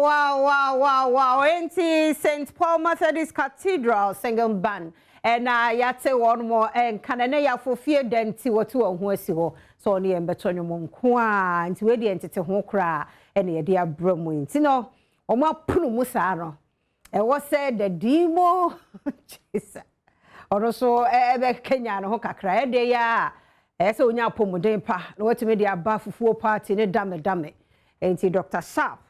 wow, wow, wow, wow. Enti St. Paul Methodist Cathedral Singing Band ɛna yɛate wɔn mo ɛnka na ɛnɛ yɛafo fie dɛn nti wɔte wɔn ho asi hɔ sɛ ɔne yɛn bɛtɔ nnwom nko a, nti wei deɛ ntete ho koraa ɛna yɛde abrɛ mu. Nti no wɔn apono mu saa no, ɛwɔ sɛ the Demon Chaser ɔno nso ɛbɛkanya ne ho kakra. Ɛdeɛ yɛ a ɛyɛ sɛ onya apɔmuden pa na watumi de aba fufuo party ne dame dame. Nti Dr. Sharp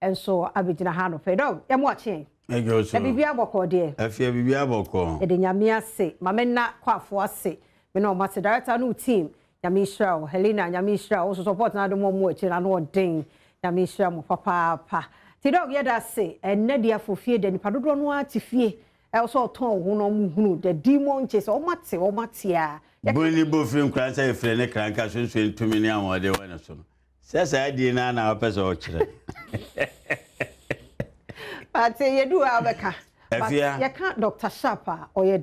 nso abɛgyina ha no pɛ dɔm yɛmo akyeɛ. Ɛdwo so. Na biribi abɔkɔ deɛ? Afia, biribi abɔkɔ. Yɛde Nyame ase. Maame nna kɔ ase me na ɔmo ase, director no team, Nyame nhyira wo. Helena, Nyame nhyira wo so, support na adom ɔmo akyi na no ɔden. Nyame nhyira mo papaapa. Ti dɔg, yɛda ase. Ɛnnɛ deɛ afofie de nipa dodoɔ no ara te fie, ɛwɔ sɛ ɔtɔn wo ho na ɔmo hunu the Demon Chaser. Ɔmo ate, ɔmo ate a. Boni bofiri nkran sɛ efirɛ ne kranka sunsun ntumi ne ahoɔden wɔ ne so no. Sɛ saa die no na wopɛ sɛ ɔkyerɛ. Ate, yɛdu a wobɛka. But Afia. yɛka Dr. Sharp a, ɔyɛ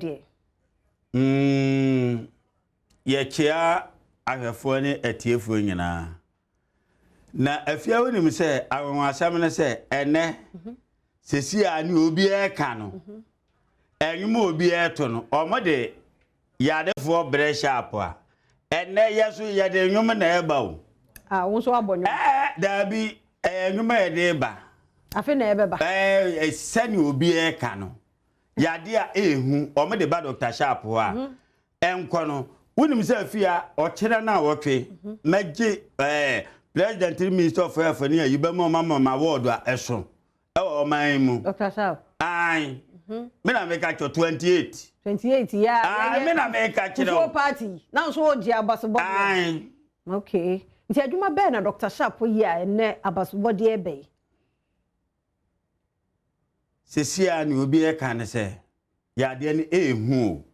deɛ. Yɛkyea ahwɛfoɔ ne atiefoɔ nyinaa. Na afia, wonim sɛ anwanwasɛm no sɛ ɛnɛ sɛsi a ne obiara ka no, ɛnwom a obiara to no, ɔmo de yadefoɔ brɛ Sharp a, ɛnɛ yɛ so yɛde nnwom na ɛba o. A wo nso abɔ nnwom? Daabi, ɛyɛ nnwom a yɛde ba. Afei na ɛbɛba. Sɛnea obiara ka no, yadeɛ a ɛɛhu, ɔmo de ba Dr. Sharp hɔ a, ɛnkɔ no. Wonim sɛ afia, ɔkyerɛ no a wɔtwe mɛgye president ne Minister of Health ne ayi bɛma ɔma ma award a ɛso ɛwɔ ɔman yi mu. Dr. Sharp. Ae, me na meka kyerɛ, 28. 28 yɛ. Ae, me na meka kyerɛ fufuo wo. Party na nso wogye abasobɔdeɛ? Ae. Okay, nti adwuma bɛɛ na Dr. Sharp yi a ɛnɛ abasobɔdeɛ bɛyi? Sɛsi a ne obi ɛka ne sɛ yadeɛ no ɛɛhu o,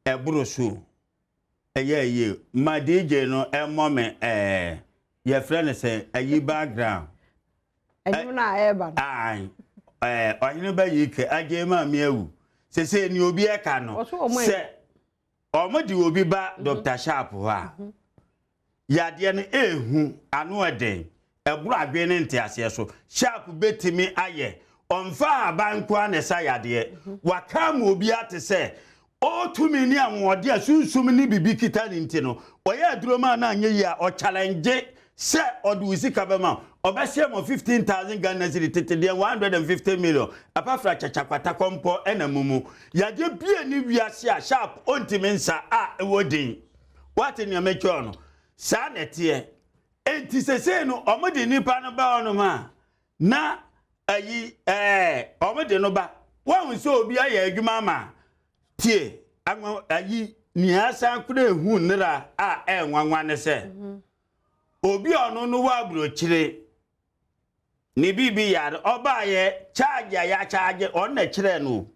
ɛboro so o, ɛyɛ yie ma DJ no ɛmmɔ me yɛfrɛ no sɛ ayi background. Ɛnwom no a ɛreba no. Ae, ɔhene ba yi kɛ agye ma me awu. Sɛsɛ ne obi ɛka no Ɔso ɔmo sɛ ɔmo de obi ba Dr. Sharp hɔ a, yadeɛ no ɛɛhu, ano ɛden, ɛboro adwene ne nteaseɛ so, Sharp bɛtumi ayɛ. Ɔmfa aban nko a na ɛsa yadeɛ. Waka ma obi ate sɛ ɔtumi ne ahoɔden a sunsum ne bibi kita ne nti no, ɔyɛ aduro ma na anyɛ yie a, ɔchallenge sɛ ɔde wo sika bɛma wo, ɔbɛhyɛ mo 15,000 Ghana cedi, tete deɛ 150 million apafra kyakyakwata kɔmpɔ. Ɛna mu yadeɛ bie ne wiase a Sharp ɔntumi nsa a ɛwɔ din. Wate nea mɛkyerɛ no? Saa na ɛteɛ. Enti sesei no, ɔmo de nipa no ba hɔnom a, na ayi ɔmo de no ba, wɔn sɛ obi ayɛ adwuma ama tie anwa ayi nea asan kora ehu nnera a ɛnwanwa ne sɛ obi a ɔno no wɔ aburokyire ne biribi yare, ɔbaayɛ charge a yɛacharge, ɔno na kyerɛ no,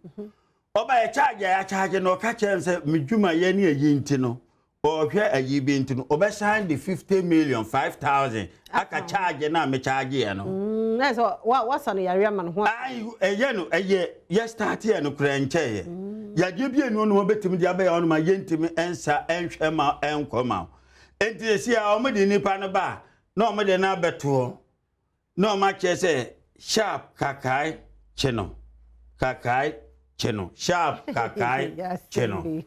ɔbaayɛ charge a yɛacharge no, ɔka kyerɛ no sɛ me dwumayɛ ne ayi nti no, ɔhwɛ ayi bi nti no, ɔbɛsan de 50 million 5,000 aka charge no a me charge yɛ no. Na sɛ wasa no yare ama no ho. Ayi ɛyɛ no, ɛyɛ yɛ start yɛ no kora nkyɛn yɛ yadeɛ bi enu no wɔbɛtumi de abɛyɛ ɔno ma yɛntumi ɛnsa ɛnhwɛ ma ɛnkɔ ma wo. Nti esi a wɔn de nipa no ba a, na wɔn de no abɛtoɔ na wɔn akyerɛ sɛ Sharp kakae kye no, kakae kye no, Sharp kakae kye no,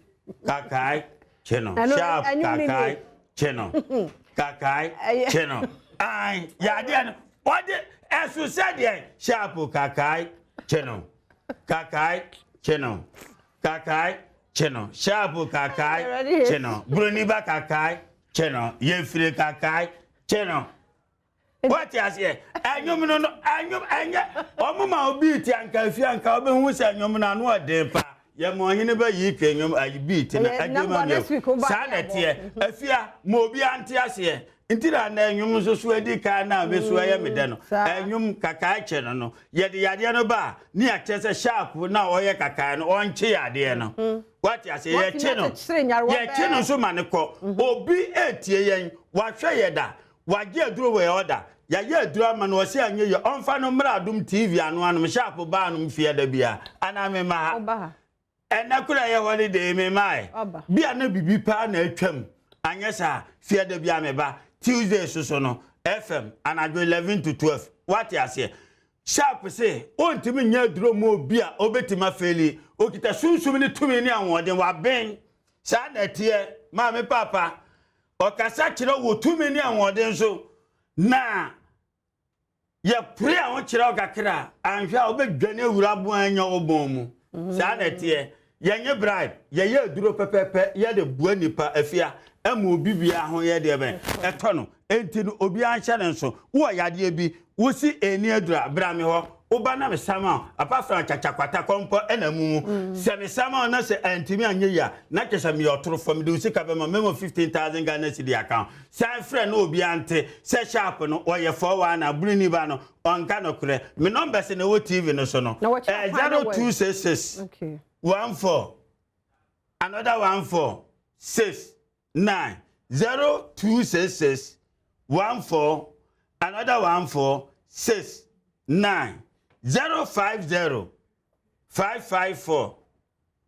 kakae kye no, Ɛno- Sharp ɛnwom no nie. kakae kye no, kakae kye no. Ayi yadeɛ no wɔde ɛso sɛdeɛ Sharp kakae kye no, kakae kye no, kakae kye no, Sharp kakae kye no, buroni ba kakae kye no, yɛfiri kakae kye no. Wɔte aseɛ? Ɛnwom no, ɛnwom ɛnyɛ ɔmo ma obi ti anka efi anka ɔbɛhu sɛ ɛnwom no ano ɔden pa. Yɛ ma ɔhene bɛ yi ke nwom ayi beat na Ɛyɛ ɛgye number ma mi. Next week woba Saa na ne abɔ. ɛteɛ. Afia, ma obi ante aseɛ nti na ɛnwom nso so adi kan na me so ɛyɛ me dɛ no. Saa. Ɛnwom kakae kyɛ no, yɛde yadeɛ no ba a, ne yɛakyerɛ sɛ Sharp na ɔyɛ kakae no, ɔnkye yadeɛ no. Wate aseɛ? Wɔtumi Yɛkye no. akyekyere nyarewa Yɛkye no bɛɛ. nso ma ne kɔ. Obi etie yɛn, wahwɛ yɛ da, wagye aduro wɔ yɛ ɔda, yɛayɛ aduro ama no, ɔsi anyɛ yɛ, ɔmfa no mmra Adom TV ano anom Sharp ba anom fie da bia anaa mema ha. Ɔba ha. Ɛnɛ kora yɛ holiday, memae. Ɔba. Bia na bibi paa na atwam, anyɛ saa fie da bia meba. Tuesday soso no, FM anadwo 11 to 12. Wate aseɛ? Sharp se ontumi nyɛ aduro mma obi a obetumi afeeli. Okita sunsum ne tumi ne ahoɔden. Waben. Saa na ɛteɛ, maame paapa. Ɔkasa kyerɛ wo wɔ tumi ne ahoɔden so, na yɛpere a ho kyerɛ wo kakra a, anhwɛ a wobɛdwane awura aboa anya wo bɔn mu. Saa na ɛteɛ. Yɛnyɛ bribe, yɛyɛ aduro pɛpɛpɛ, yɛde boa nipa afia ɛma obi biara ho yɛ deɛ bɛn ɛtɔ no. Enti no obiara nhyɛ ne nso. Wowɔ yadeɛ bi, wosi ɛnni aduro a, bra me hɔ. Woba na mesa ma wo, apart from kyakya kwata kɔmpɔ ɛna mumu. Sɛ mesa ma wo na sɛ antumi anyɛ yie a, na kyerɛ sɛ meyɛ ɔtorofoɔ, mede wo sika bɛma wo, mɛma wo 15,000 Ghana cedi aka ho. San frɛ na obiara nte sɛ sharp no ɔyɛ 419, buroni ba no, ɔnka nokorɛ. Me numbers na ɛwɔ TV no so no, Na wɔkyerɛ ɛyɛ kwan na wɔ 0266 Okay. 14 another 14 6 9 0266 14 another 14 6 9 050 554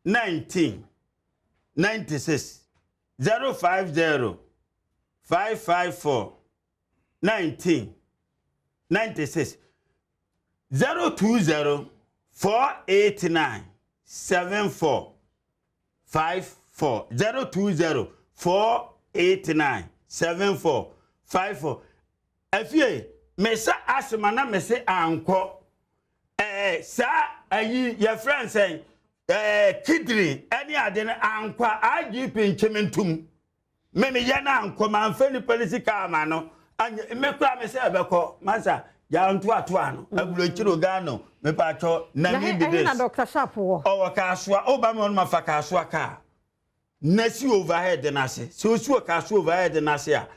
19 96 050 554 19 96 020 489 74 54 020 489 74 54. Afie mesa asema na mese ankɔ ɛɛ saa ayi yɛfrɛ nsɛn ɛɛ kidney ɛne ade no ankɔ a IGP nkyem ntum. Me me yɛ no ankɔ manfa nipa no sika ama no anyɛ me kora me sɛ ɛbɛkɔ masa gya ntoatoa no aburokyiro Ghana mepatwɔ na Na me he bi ɛhe this na Doctor Sharp wɔ? Ɔwɔ Kasoa woba me hɔ no mafa Kasoa kaa na si overhead no ase sɛ osi wɔ Kasoa overhead no ase a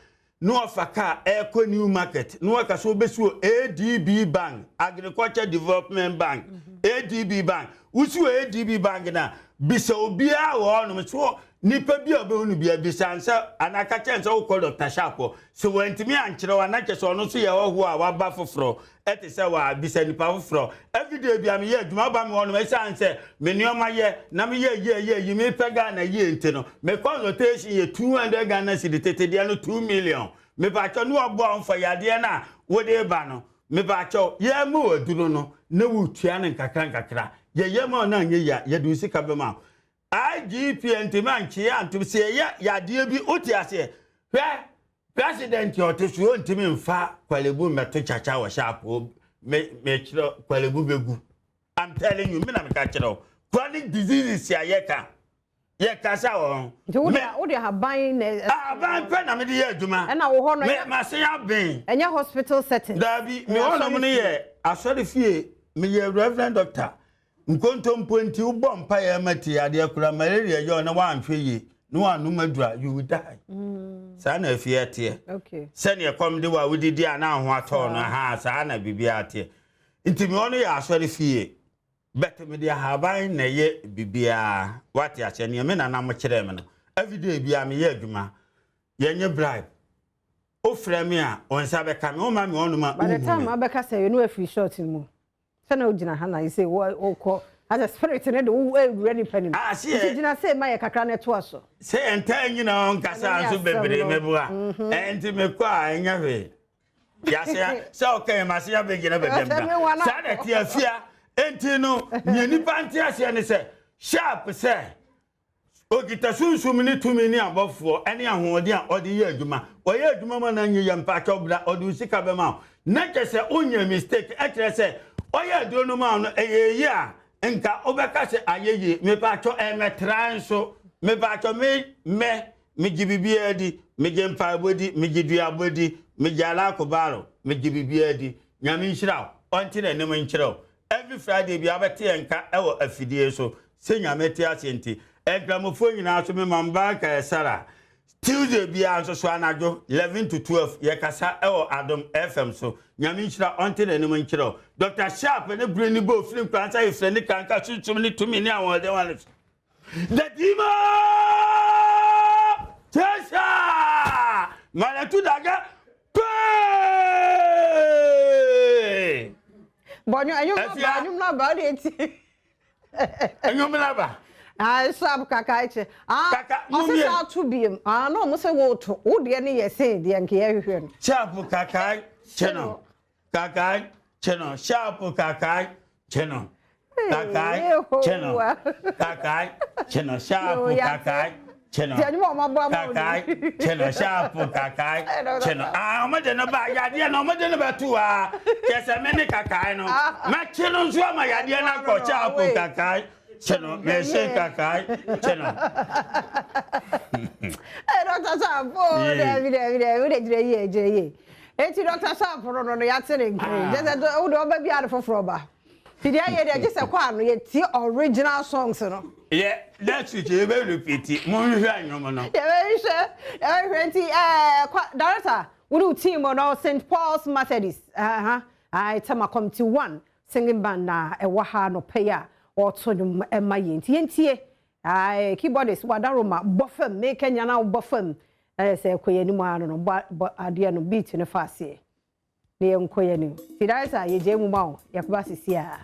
na wafa kaa ɛrekɔ New Market na waka sɛ wobɛsi wɔ ADB Bank, Agriculture Development Bank, ADB Bank. Wosi wɔ ADB Bank no a, bisa obiara wɔ hɔnom sɛ nipa bi a wobɛhu no biara bisa no sɛ anaa ka kyerɛ no sɛ wokɔ Dr. Sharp hɔ. Sɛ wantumi ankyerɛ wo a, na kyerɛ sɛ ɔno nso yɛ hɔhoɔ a waba foforɔ te sɛ wo a, bisa nipa foforɔ. Everyday biara meyɛ adwuma, woba me hɔnom ɛsiane sɛ me nneɛma yɛ na meyɛ yie yie yi mepɛ Ghana yie nti no, me consultation yɛ 200 Ghana cedi, tete deɛ no 2 million. Mepakyɛw ne waboa wo mfa yadeɛ no a wode reba no, mepakyɛw yɛma wo aduro no na wotua no nkakra nkakra. Yɛyɛ ma wo na anyɛ yie a, yɛde wo sika bɛma wo. IGP antumi ankyea antom sɛ yɛyɛ yadeɛ bi wote aseɛ hwɛ president a ɔte so ɔntumi mfa kwalebu mmɛto kyakya wɔ sharp me mekyerɛ kwalebu bɛgu. I'm telling you me na meka kyerɛ wo chronic diseases a yɛka yɛkasa wɔ ho. Nti wo de wo de ahaban na Ahaban pɛ na mede yɛ adwuma. Ɛna wo hɔ no Me masen aben. Ɛnyɛ hospital setting. Daabi me hɔ nom no yɛ asɔre fie meyɛ reverend doctor. Nkontompo nti wobɔ mpaeɛ ma ti adeɛ koraa malaria yɛ wo na woanhwɛ yie na woannom aduru a you will die. Saa na afie teɛ. Okay. Sɛdeɛ kɔm de wo a wodidi a na ho atɔ no ha saa na biribiara teɛ. Nti me hɔ no yɛ asɔre fie but mede ahaban na ɛyɛ biribiara wate aseɛ neɛ me nana mo kyerɛɛ me no everyday biara meyɛ adwuma yɛnyɛ bribe wofrɛ me a wo nsa bɛka me woma me ɔnom a By the wonhu time me. abɛka sɛ yɛn afiri short no mu sɛ na wogyina ha na yɛ sɛ wokɔ asɛ spirit no de wo ewura nipa no mu Ah, sɛ nti gyina sɛ ma yɛ kakra na ɛtoa so. Sɛ yɛntaa nyina hɔ nkasa Ɛno ne nso asɛm bebree no. meboa ɛnti mekɔ a ɛnyɛ hwee. Yɛasea sɛ ɔka yɛn ase abɛgyina baabi a meda. Saa na ɛte afia. Enti no, nea nnipa nte aseɛ ne sɛ, sharp sɛ okita sunsum ne tumi ne abɔfoɔ ne ahoɔden a ɔde yɛ adwuma. Ɔyɛ adwuma ma no anyɛ yie mpakyɛw bra ɔde wo sika bɛma wo. Na kyerɛ sɛ wonyɛ mistake ɛkyerɛ sɛ ɔyɛ aduro no ma wo no ɛyɛ yie a nka wobɛka sɛ ayɛ yie. Mepakyɛw ɛmmɛtra nso. Mepakyɛw me mɛ Megye biribiara di, megye mpaebɔ di, megye duabɔ di, megye alakobaro, megye biribiara di. Nyame nhyira wo, ɔnte n'anim nkyerɛ wo. Every Friday biara wobɛte yɛn nka wɔ afidie so, sɛ Nyame te aseɛ nti. Nkramofoɔ nyinaa nso mema mo baraka ɛsara. Tuesday biara nso so anadwo 11 to 12 yɛkasa wɔ Adom FM so. Nyame nhyira wo, ɔnte n'anim nkyerɛ wo. Doctor Sharp ne bere ne bɔ ofiri nkoransa yɛfrɛ ne kanka sunsum ne tumi ne ahoɔden wɔ ne so. The demon chaser! Malatu daga pee! Bɔnyo ɛnwom naba ɛnwom naba ɔde eti. Ɛnwom naba. Ah sharp kaka ekyɛ. Ah kaka ɔsɛ sɛ ato biem. Ah na ɔmo sɛ wɔɔto wo deɛ ne yɛ sen deɛ nka yɛhwehwɛ no. Sharp kaka kyɛ no kaka. kye no, Sharp kakae, kye no, kakae, kye no, kakae, kye no, Sharp kakae, kye no, kakae, kye no, Sharp kakae, kye no. Ah, wɔn de no ba yadeɛ no, wɔn de no bɛto ha. Kyɛ sɛ me ne kakae no, mɛkye no nso ama yadeɛ no akɔ. Sharp kakae, kye no, mɛse kakae, kye no. Hey, Dr. Sharp, oh, dabi, dabi, dabi, wode gyina yie, gyina yie. Eti Dr. Sharp no, yɛate ne nkiri. Gye sɛ wode ɔba bi ade foforɔ ba. Ti deɛ ayɛ deɛ, gye sɛ kɔ ano yɛtie original songs no. Yɛ next week yɛbɛ repeat, monhwehwɛ nnwom no. Yɛbɛhwehwɛ, yɛbɛhwehwɛ. Nti kwa director, wode wo team no, St. Paul's Methodist, ayi Tema Committee 1 singing band na ɛwɔ ha no pɛ a ɔto nnwom ɛma yɛn. Nti yɛntie. Ayi keyboardist wadaroma bɔ fam, meka nyana bɔ fam. Ɛyɛ sɛ kɔ yɛn anim ano no, bɔ adeɛ no beat no fa aseɛ. Na yɛnkɔ yɛn anim. Ti director, yɛgye mu ma wo, yɛkɔba sisi a.